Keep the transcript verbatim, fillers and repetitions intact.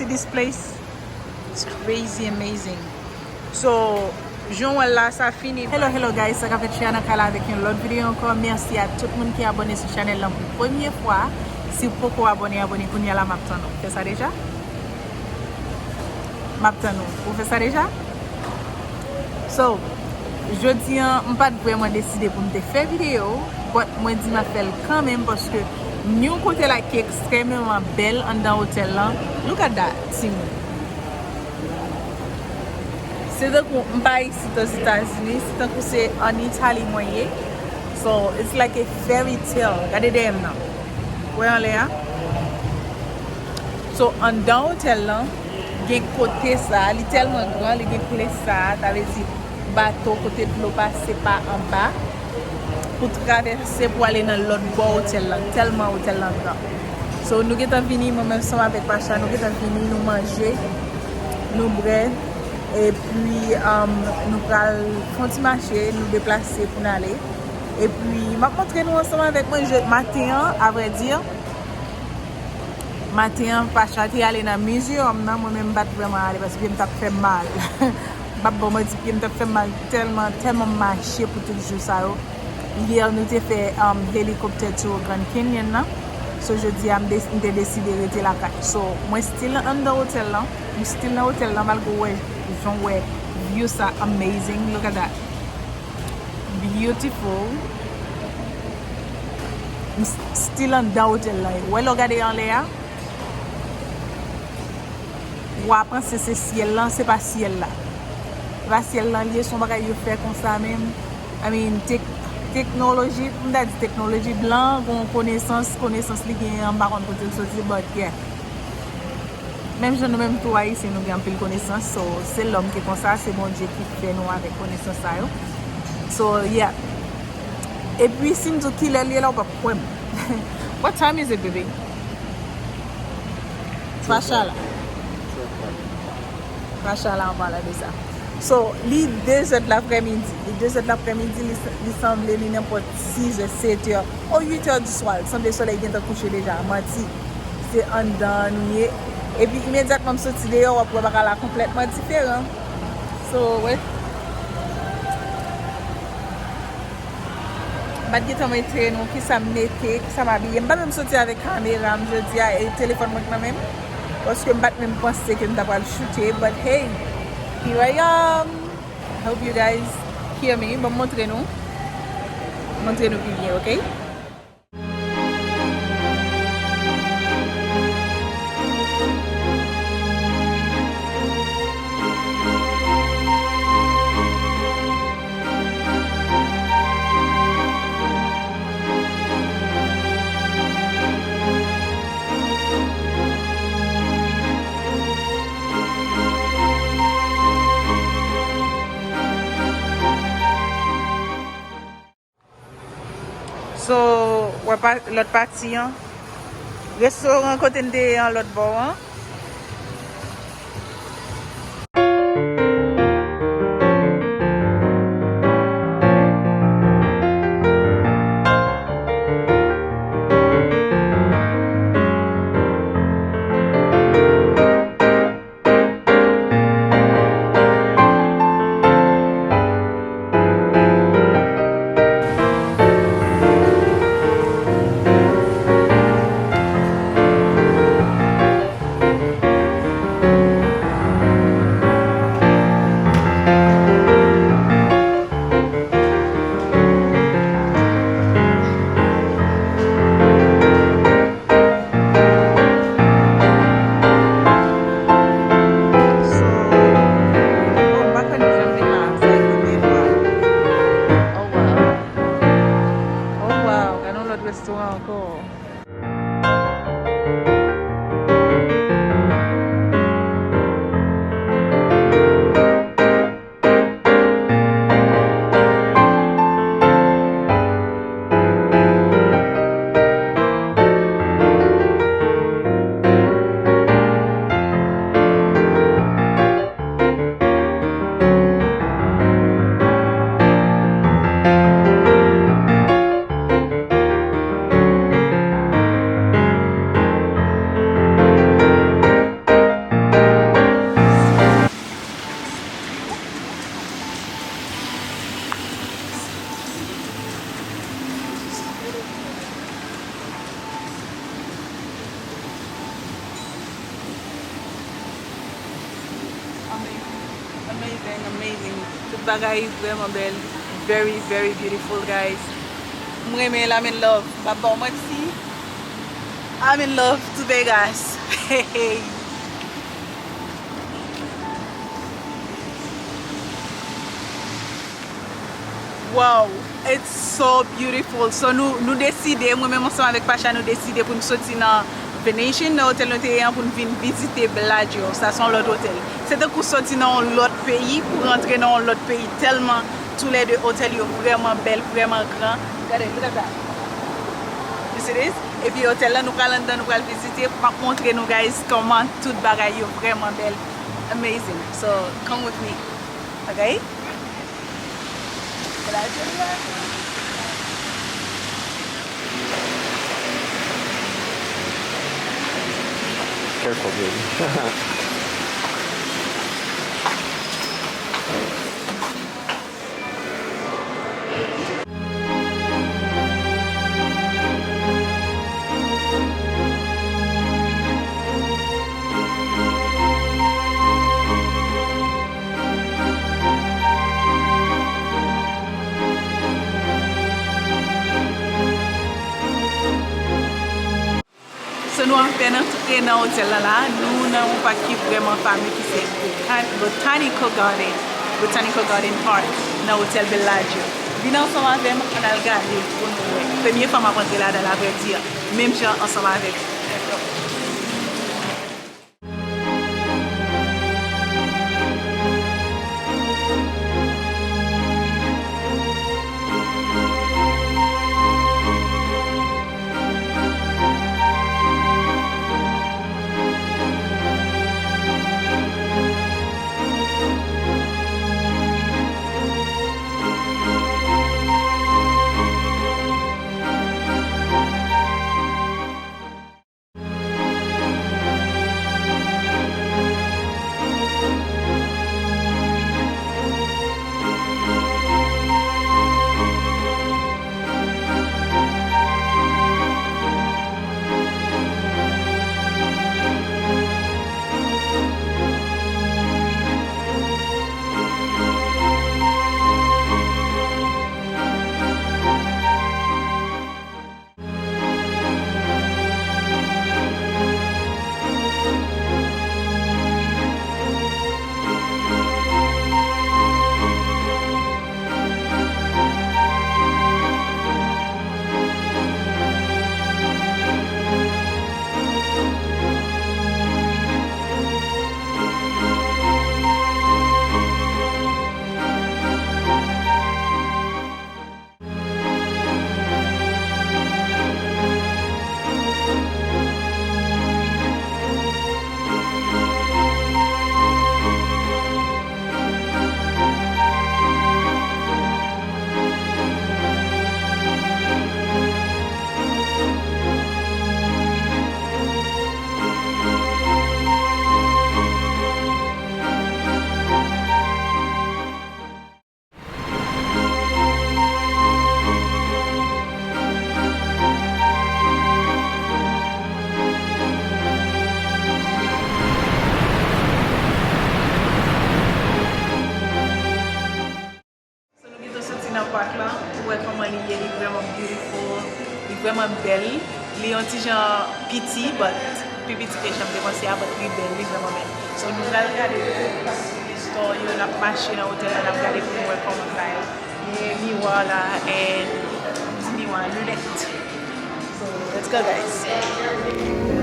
This place is crazy amazing. So, jan w wè l la, sa fini. Hello, hello guys, sa k ap fèt, Shia nan kay la avèk yon lòt videyo ankò. Mèsi a tout moun ki abòne sou chanèl lan pou premye fwa. Si w poko abòne, abòne kounye a la, m ap tann ou. Fè sa deja? M ap tann ou. Ou fè sa deja? So, jodi an, m pa t vrèman deside pou m te fè videyo, but mwen di m ap fè l kanmenm paske yon kote la ki ekstrèmeman bèl anndan otèl lan. Look at that, timoun. Se tankou m pa isit Ozetazini, se tankou se ann Itali mwen ye. So, it's like a fairy tale. Gade dèyè m nan. Wè anlè a? So, anndan otèl lan, gen kote sa, li tèlman gran, li gen kle sa, sa vle di bato kote dlo pase pa anba pou travèse pou ale nan lòt bò otèl lan, tèlman otèl lan gran. So, nou gentan vini, mwen menm ansanm avèk Pasha, nou gentan vini, nou manje, nou bwè, epi, um, nou pral fè yon ti mache, nou deplase pou n ale. Epi, m ap montre nou ansanm avèk mwen, je, maten an, avrèdi, maten an, Pasha te ale nan museum nan, mwen menm m pa t vrèman ale paske pye m t ap fè m mal. M p ap ba w manti, pye m t ap fè m mal tèlman, tèlman m mache pou tout jou sa yo. Yè, nou te fè, um, helicopter tour Grand Canyon nan. So, jodi a, m des-, m te deside rete lakay. So, mwen still anndan otèl lan. M still nan otèl lan, malgre w wè, jan w wè view sa amazing. Look at that. Beautiful. M s-, still anndan otèl lan. Wè lè w gade anlè a, w a panse se syèl lan, se pa syèl la. Se pa syèl lan li ye, se yon bagay yo fè konsa menm. I mean, tek-, teknoloji, m ta di teknoloji blan, gon konesans, konesans li genyen an, m pa konn kote l soti, but yeah. Menm jan nou menm tou Ayisyen, nou gen anpil konesans. So, se lòm ki konsa, se Bondye ki fè nou avèk konesans sa yo. So, yeah. Epi, si m di w kilè l ye la, w p ap kwè m. What time is it, baby? Pasha la. Pasha la, an palan de sa. So, li de zè de laprèmidi. Li de zè de laprèmidi, li, li sanble li nenpòt sis è, sèt è, o uit è di swa. Li sanble solèy gentan kouche deja. Manti. Se anndan nou ye. Epi imedyatman m soti deyò, w ap wè bagay la konplètman diferan. So, wè. M pa t gentan montre nou kisa m mete, kisa m abiye. M pa menm soti avèk kamera m jodi a, e telefòn mwen k nan men m. Paske m pa t menm panse ke m ta pral choute, but hey, here I am. I hope you guys hear me. Ban m montre nou. Montre nou pi byen, ok? So, wè pa, lòt pati an. Restoran kote n te ye an lòt bò an. So, oh, m pa konn jan m vin la, sa e premye fwa. Oh, wow. Oh, wow, gade yon lòt restoran ankò. Tout bagay vrèman bèl. Very, very beautiful, guys. M renmen l, I'm in love. M ap ba w manti. I'm in love to Vegas. Hey, hey. Wow, it's so beautiful. So nou, nou deside, mwen menm ansanm avèk Pasha, nou deside pou n soti nan Venetian, nan otèl nou te ye an, pou n vin vizite Bellagio. Sa se yon lòt otèl. Se tankou soti nan yon lòt peyi pou rantre nan yon lòt peyi. Tèlman toulède otèl yo vrèman bèl, vrèman gran. Gade, look at that. You see this? Epi otèl la, nou pral anndan, nou pral vizite. M ap montre nou, guys, kòman tout bagay yo vrèman bèl. Amazing. So, come with me. Okay? Bellagio, Bellagio. Careful, baby. So nou apèn antre nan otèl la la, nou nan yon pak ki vrèman fame ki se Botan-, Botanical Garden, Botanical Garden Park, nan otèl Bellagio. Vin ansanm avè m, ann al gade pou nou wè. Premye fwa m ap antre ladan l, avrèdi, menm jan ansanm avèk So, nou gentan soti nan park la. Ou wè kòman li ye, li vrèman beautiful, li vrèman bèl. Li yon ti jan piti, but pi piti ke jan m te panse a, but li bèl, li vrèman bèl. So, nou pral gade tout, paske Store yo, n ap mache nan otèl la, n ap gade pou n wè kòman l bay. Gen miwa la, and, m di miwa, linèt. So, let's go, guys.